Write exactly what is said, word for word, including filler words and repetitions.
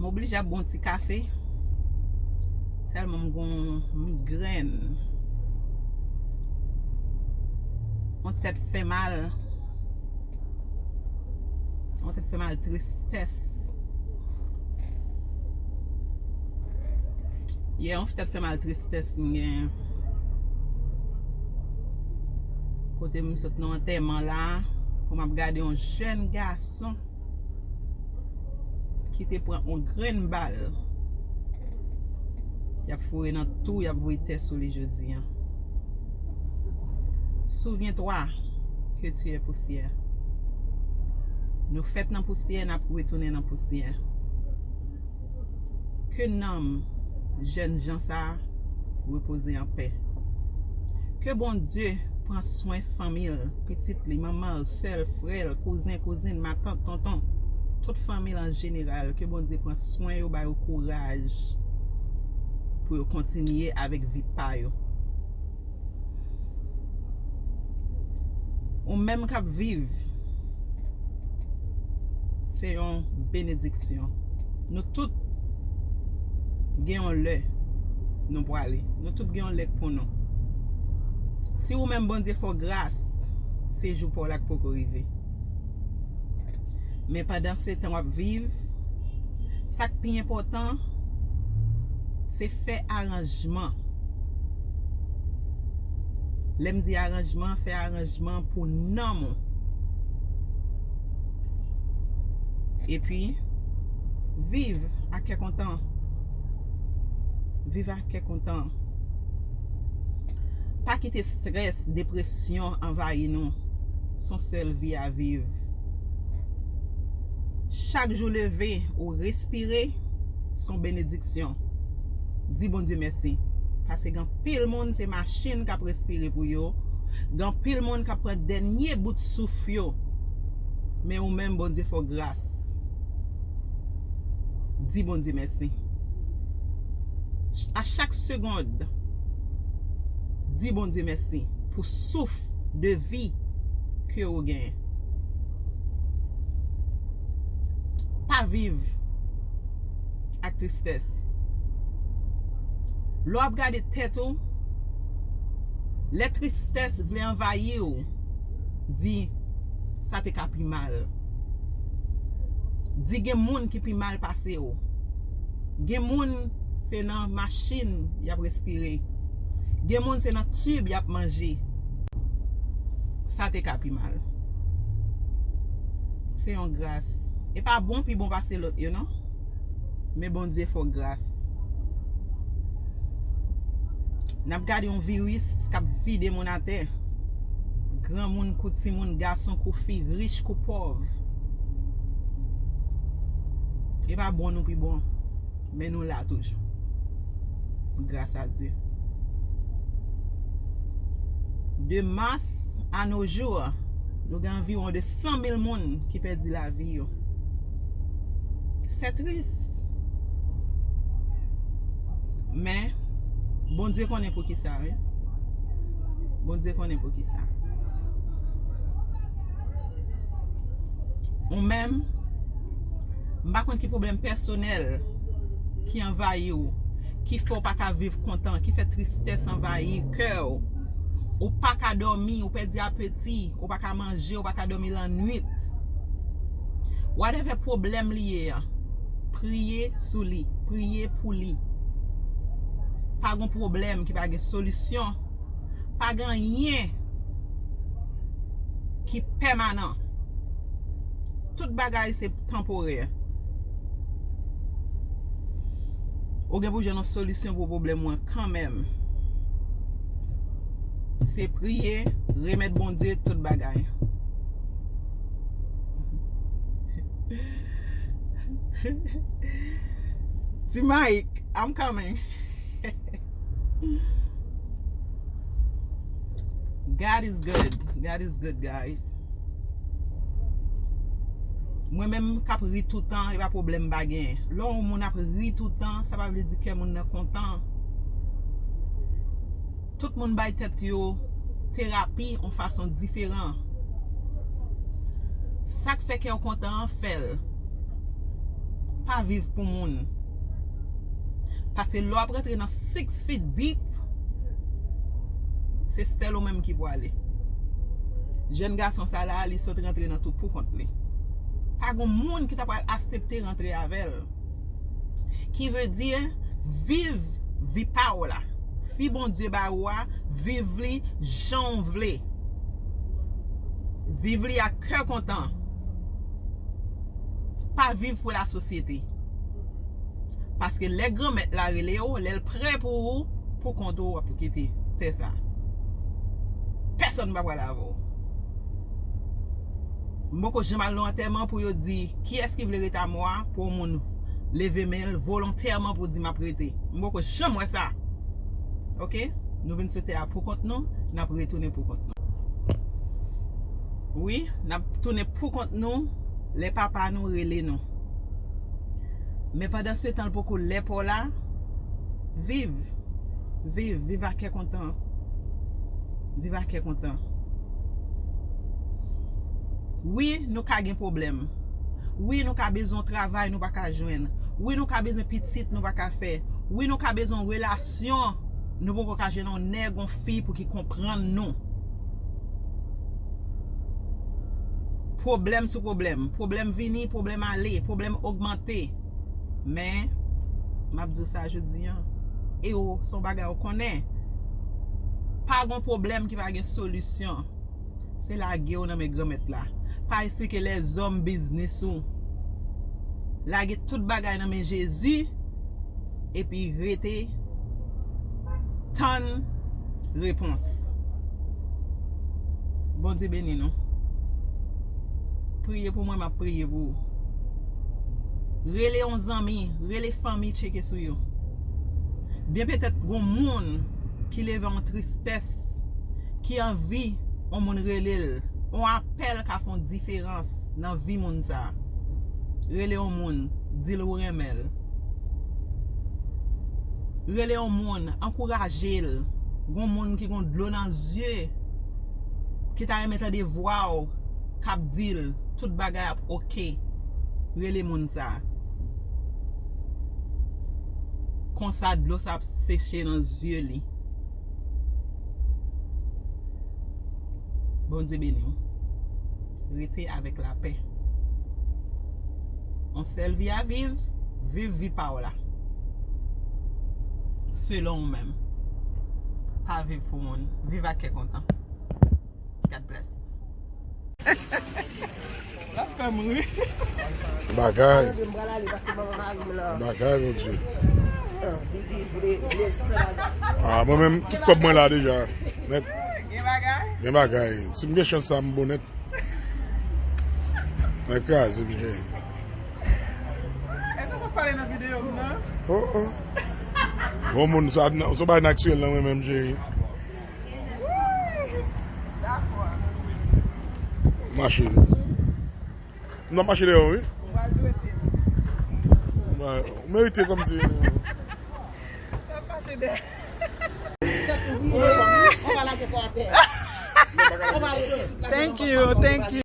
M oblije ap bwè yon ti kafe. Tèlman m gon migrèn. Yon tèt fè mal. Yon tèt fè mal tristès. Yeah, yon tèt fè mal tristès m gen. Kote m sot nan antèman la, pou m ap gade yon jèn gason ki te pran yon grenn bal. Y ap foure nan tou, y ap voye tè sou li jodi an. Souviens-toi que tu es poussière. Nou fèt nan pousyè, n ap retounen nan pousyè. Ke nanm jèn jan sa a repoze an pè. Ke Bondye pran swen fanmi l, pitit li, manman l, sè l, frè l, kouzen, kouzin, matant, tonton, tout fanmi l an jeneral. Ke Bondye pran swen yo, ba yo kouraj pou yo kontinye avèk vi pa yo. Ou menm k ap viv, se yon benediksyon. Nou tout gen yon lè nou pwale. Nou tout gen yon lè k pou nou. Si ou menm Bondye fè w gras, se jou pa w la k poko rive. Men pandan se tan w ap viv, sa k pi enpòtan, se fè aranjman. Lè m di aranjman, fè aranjman pou nanm ou. Epi, viv ak kè kontan. Viv ak kè kontan. Pa kite strès, depresyon anvayi nou. Se yon sèl vi a viv. Chak jou leve, ou respire, se yon benediksyon. Di Bondye mèsi. Paske gen anpil moun, se machin k ap respire pou yo. Gen anpil moun k ap pran dènye bout souf yo. Men ou menm, Bondye fè w gras. Di Bondye mèsi. A chak segond, di Bondye mèsi pou souf de vi ke ou genyen. Pa viv ak tristès. Lè w ap gade tèt ou, lè tristès vle anvayi w, di, sa te ka pi mal. Di, gen moun ki pi mal pase w. Gen moun, se nan machin y ap respire. Gen moun, se nan tib y ap manje. Sa te ka pi mal. Se yon gras. E pa bon pi bon pase lòt yo, non. Men Bondye fè w gras. N ap gade yon viris k ap vide moun atè. Granmoun kou timoun, gason kou fi, rich kou pòv. E pa bon nou pi bon. Men nou la toujou. Gras a Dye. De mas a nos jours, nou gen anviwon de san mil moun ki pèdi lavi yo. C'est triste. Men, Bondye konnen poukisa, wi. Bondye konnen poukisa. Ou menm, m pa konn ki pwoblèm pèsonèl ki anvayi w, ki fè w pa ka viv kontan, ki fè tristès anvayi kè w. Ou pa ka dòmi, ou pèdi apeti, ou pa ka manje, ou pa ka dòmi lannwit. Whatever pwoblèm li ye a, priye sou li, priye pou li. Pa gon pwoblèm ki pa gen solisyon. Pa gen anyen ki pèmanan. Tout bagay se tanporè. Ou gen pou jwenn yon solisyon pou pwoblèm ou an kanmenm. Se priye, remèt Bondye tout bagay. Ti Mike, I'm coming. God is good. God is good, guys. Mwen menm k ap ri toutan, e pa pwoblèm m pa genyen. Lè yon moun ap ri toutan, sa pa vle di kè moun nan kontan. Tout moun bay tèt yo terapi yon fason diferan. Sa k fè kè w kontan an, fè l. Pa viv pou moun. Paske lè w ap rantre nan six feet deep, se sèl ou menm ki pwale. Jèn gason sa la, li sot rantre nan tou pou kont li. Pa gon moun ki ta pral aksepte rantre avè l. Ki vle di, viv vi pa w la. Fi Bondye ba ou a, viv li jan w vle. Viv li ak kè kontan. Pa viv pou lasosyete. Paske lè Granmèt la rele w, lè l prè pou ou, pou kont ou, w ap kite tè sa. Pèsonn pa pral avè w. M poko janm al nan antèman pou yo di, kiyès ki vle rete a mò a, pou yon moun leve men l volontèman pou di, m ap rete. M poko janm wè sa. Oke? Nou vin sou tè a pou kont nou, n ap retounen pou kont nou. Wi, n ap tounen pou kont nou lè papa nou rele nou. Men pandan se tan l poko lè pa w la, viv. Viv, viv ak kè kontan. Viv ak kè kontan. Wi, nou ka gen pwoblèm. Wi, nou ka bezwen yon travay nou pa ka jwenn. Wi, nou ka bezwen pitit nou pa ka fè. Wi, nou ka bezwen yon relasyon nou poko ka jwenn yon nèg, yon fi pou ki konprann nou. Pwoblèm sou pwoblèm. Pwoblèm vini, pwoblèm ale, pwoblèm ogmante. Men, m ap di w sa jodi a. E w, se yon bagay w konnen. Pa gon pwoblèm ki pa gen solisyon. Se lage w nan men Granmèt la. Pa esplike lèzòm biznis ou. Lage tout bagay nan men Jezi, epi rete tann repons. Bondye beni nou. Priye pou mwen, m ap priye pou ou. Rele yon zanmi, rele fanmi, tcheke sou yo. Byen petèt gon moun ki leve yon tristès, ki anvi yon moun rele l, yon apèl ka fè yon diferans nan vi moun sa. Rele yon moun, di l ou renmen l. Rele yon moun, ankouraje l. Gon moun ki gon dlo nan zye, ki ta renmen tande vwa w, k ap di l tout bagay ap oke. Rele moun sa. Konsa dlo sa ap seche nan zye li. Bondye beni w. Rete avèk lapè. Yon sèl vi a viv, viv vi pa w la. Selon ou menm. Pa viv pou moun. Viv ak kè kontan. God bless. L ap fè m ri. Bagay. Bagay, Bondye. Ah, mwen menm, tout kòb mwen la deja. Nèt. Gen bagay? Gen bagay. Si m gen chans sa, m bon nèt. Mwen kraze, m gen. Èske sa pale nan videyo m nan? Oh, oh. Bon moun, sa, sa bay nan aktyèl nan mwen menm, cheri. Mache. M nan mache dèyè, wi. Ou merite kòmsi. Thank you, thank you.